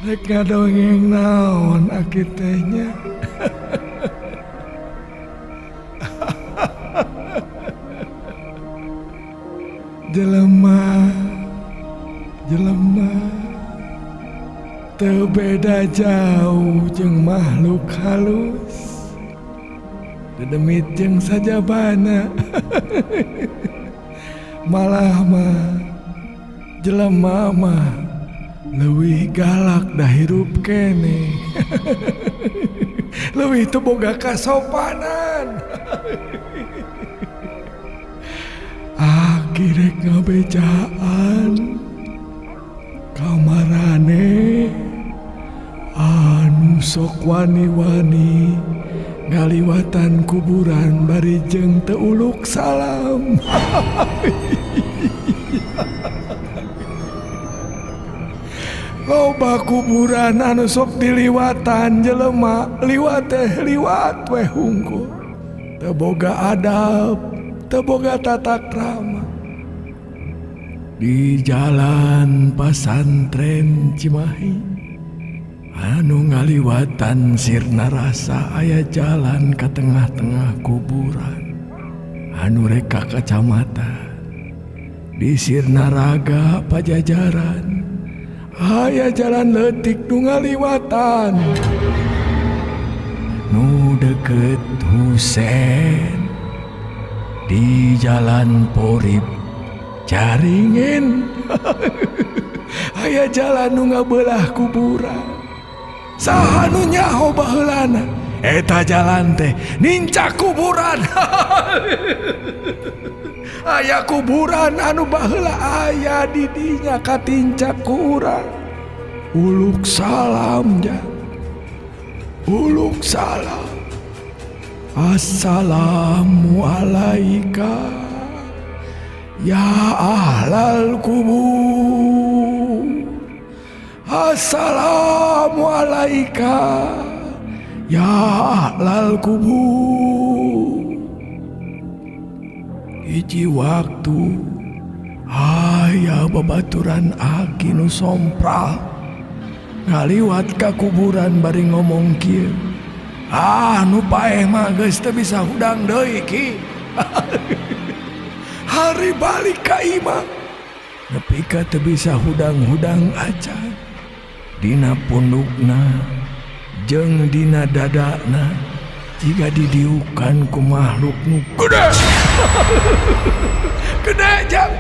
Rek ngadongeng naon aki teh nya. Jelema jelema teu beda jauh jeung makhluk halus dedemit jeung sajabana malah mah jelema mah leuwih galak da hirup keneh leuwih teu boga kasopanan. Aki rek ngabejaan kamarane anu sok wani-wani ngaliwatan kuburan bari jeung teu uluk salam. Loba kuburan anu sok diliwatan jelema liwat teh liwat weh hungkul. Teu boga adab, teu boga tata krama. Di jalan Pasantren Cimahi anu ngaliwatan Sirna Rasa aya jalan ka tengah-tengah kuburan anu rek ka kacamatan. Di Sirna Raga Pajajaran aya jalan leutik nu ngaliwatan nu deukeut Husen. Di jalan Porib Caringin aya jalan nu ngabelah kuburan. Saha nu nyaho baheulana eta jalan teh nincak kuburan. Aya kuburan anu baheula aya di dinya katincak ku urang. Uluk salam ja. Uluk salam. Assalamualaika ya ahlal kubur. Assalamualaika ya ahlal kubur. Hiji waktu aya babaturan aki nu sompral ngaliwat ka kuburan bari ngomong kieu. Ah nu paeh mah geus teu bisa hudang deui ki. Hari balik ka imah nepi ka teu bisa hudang-hudang acan. Dina pundukna jeung dina dadana jiga didiukan ku makhluk nu gede. Gede jang.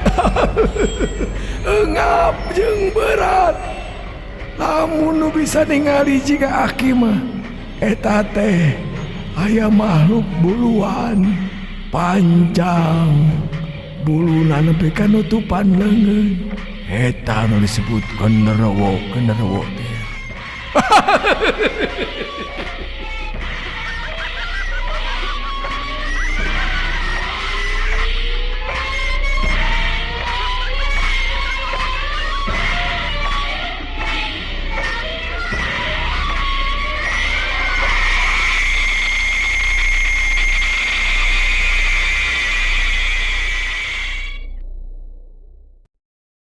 Eungap jeung berat. Lamun nu bisa ningali jiga aki mah eta teh aya makhluk buluan panjang buluna nepi ka nutupan leungeun. Eta nu disebut genderuwo genderuwo teh.